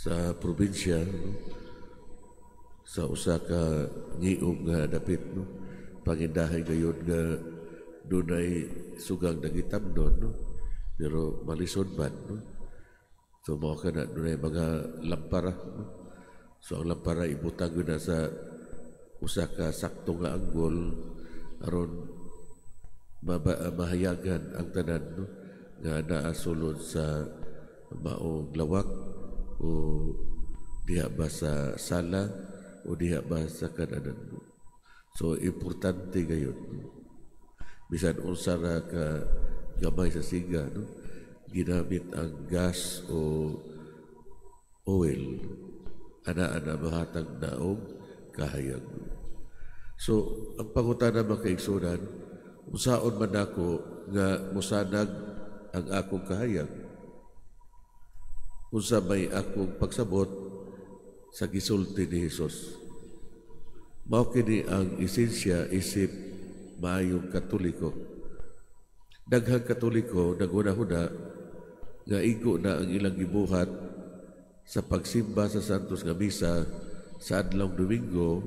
Sa probinsya, no? Sa usa ka ngiom nga dapit, no? Pangindahay gayon nga dunay sugang nagitamnon, no? Pero malisod man, no? So mao kana dunay mga lampara, no? So ang lampara ibutang yun na sa usa ka sakto nga anggol aron mahayagan ang tanan, no? Nga naa sulod sa maong lawak o diha ba sa sala o diha ba sa kananan. So importante gayon, no? Bisan unsa ra ka gamay sa siga, no? Ginamit ang gas o oil, ana-ana mahatag na og kahayag. So ang pangutana, mga kaigsunan, unsaon man nako nga musanag ang akong kahayag? Unsa may akong pagsabot sa gisulti ni Hesus? Mao kini ang esensya isip maayong Katoliko. Daghang Katoliko naghuna-huna nga igo na ang ilang gibuhat sa pagsimba sa Santos nga Misa sa adlawng Domingo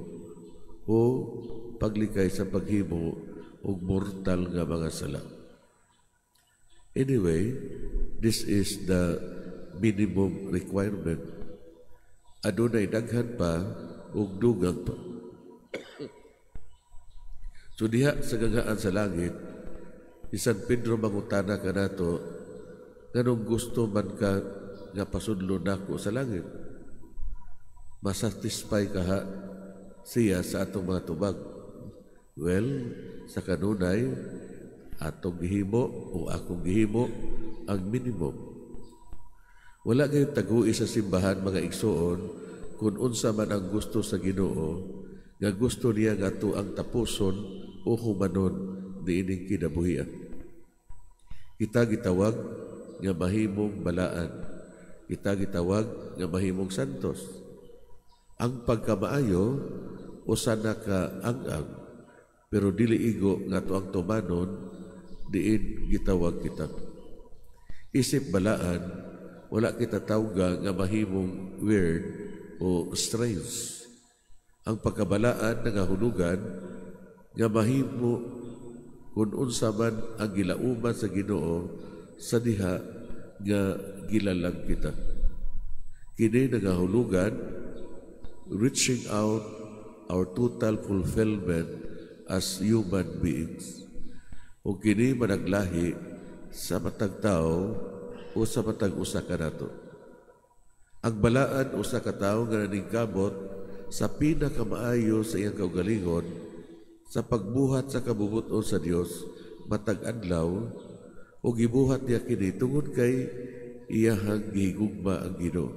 o paglikay sa paghimo og mortal nga mga sala. Anyway, this is the minimum requirement. Adunay daghan pa ug dugang pa. So diha sa gagaan sa langit, si San Pedro mangutana kanato, "Nganong gusto man ka nga pasudlo nako sa langit?" Masatisfy kaha siya sa atong mga tubag? Well, sa kanunay, atong gihimo o akong gihimo ang minimum. Wala gayon tagui sa simbahan, mga igsoon, kung unsa man ang gusto sa Ginoo, nga gusto niya nga ato ang tapuson o humanon niining kinabuhian. Kita gitawag nga mahimong balaan. Kita gitawag nga mahimong santos. Ang pagkamaayo usa na ka ang-ang, pero dili igo nga ato ang tumanon diin gitawag kita. Isip balaan, wala kita tawga nga mahimong weird o strange. Ang pagkabalaan nangahulugan nga mahimo kung unsa man ang gilauman sa Ginoo sa diha nga gilalang kita. Kini nangahulugan reaching out our total fulfillment as human beings. O kini managlahi sa matag tao o sa matag usa kanato. Ang balaan usa ka tawo nga naningkamot sa pinakamaayo sa iyang kaugalingon sa pagbuhat sa kabubut-on sa Dios matag adlaw o gibuhat niya kini tungod kay iyahang gihigugma ang Ginoo.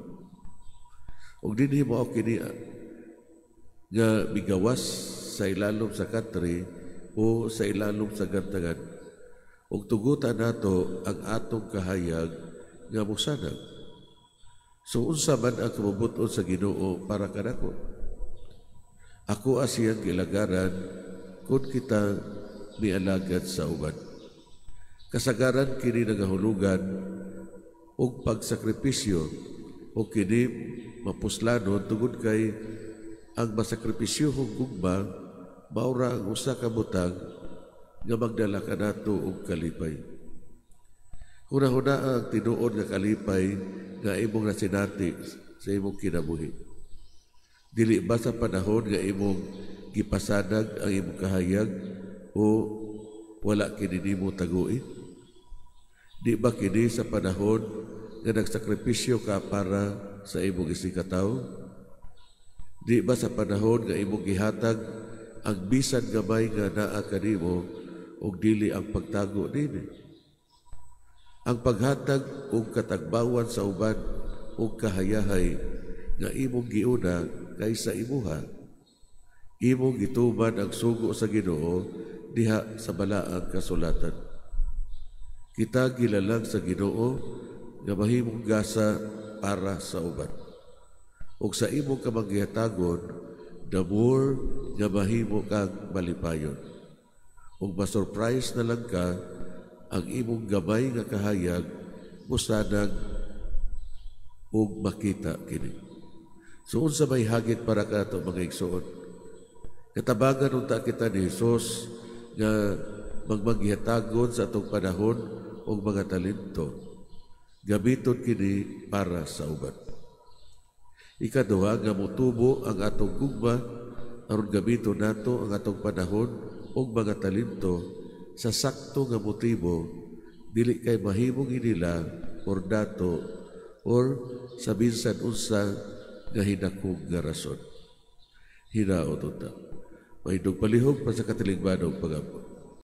Ug dinhi mao kini nga migawas sa ilalom sa katre o sa ilalom sa gantangan. Ug tugutan nato ang atong kahayag nga mosanag. So unsa man ang kabubut-on sa Ginoo para kanako? Ako siyang gilagaran kung kita mialagad sa uban. Kasagaran kini nagahulugan og pagsakripisyo o kini mapuslanon tungod kay ang masakripisyo gugma maura ang usa ka butang nga magdala kanato og kalipay. Huna-huna ang tinuod nga kalipay nga imong nasinati sa imong kinabuhi. Dili ba sa panahon nga imong gipasanag ang imong kahayag o wala kini nimo tagui? Di ba kini sa panahon nga nagsakripisyo ka para sa imong isigkatawo? Di ba sa panahon nga imong gihatag ang bisan gamay nga naa kanimo ug dili ang pagtago nini? Ang paghatag og katagbawan sa uban ug kahayahay nga imong giuna kaysa imuha. Imong gituman ang sugo sa Ginoo diha sa balaang kasulatan. Kita gilalang sa Ginoo nga mahimong gasa para sa uban. Ug sa imong kamanggihatagon, the more nga mahimo kang malipayon. Ug ma-surprise na lang ka, ang imong gamay nga kahayag musanag ug ug makita kini. So unsa may hagit para kanato, mga igsoon? Katabangan unta kita ni Hesus nga magmanggihatagon sa atong panahon ug mga talento. Gamiton kini para sa uban. Ikaduha, nga motubo ang atong gugma aron gamiton nato ang atong panahon ug mga talento sa sakto nga motibo, dili kay mahimong nila or dato or sa bisan unsa nga hinakog nga rason. Hinaot unta. Mahindog palihog pa sa katilingbanong pagampo.